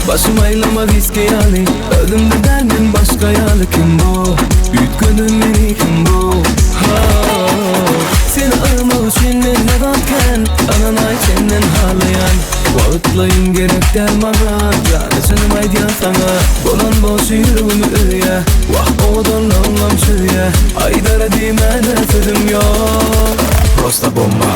Başym aýlama wiski ýaly Özümde däl men başga ýaly Kim bu? Üýtgeden meni kim bu? Ha, Seni almak üçin men ne zat kän Ynanaý senden halaýan Wagtlaýyn gerek däl maňa Jana çynym aýdýan saňa Bolan bolşy ýüregimi üzýä Wah owadanlygyňam çözýä Aýdara diýmäne sözüm ýok Prosta bomba.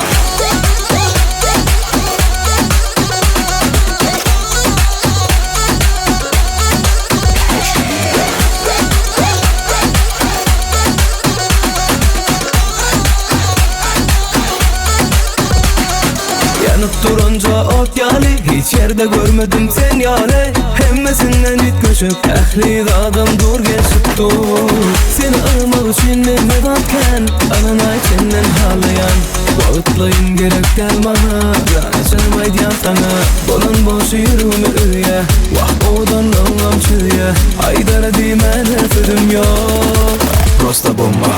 Ýanyp duranja ot ýaly Hiç ýerde görmedim sen ýaly Hemmesinden üýtgeşik Ähli zadam dur gelşip dur Seni almak üçin men ne zat kän Ynanaý senden halaýan Wagtlaýyn gerek däl maňa Jana janym aýdýan saňa Bolan bolşy ýüregimi üzýä Wah owadanlygyňam çözýä Aýdara diýmäne sözüm ýok Prosta bomba.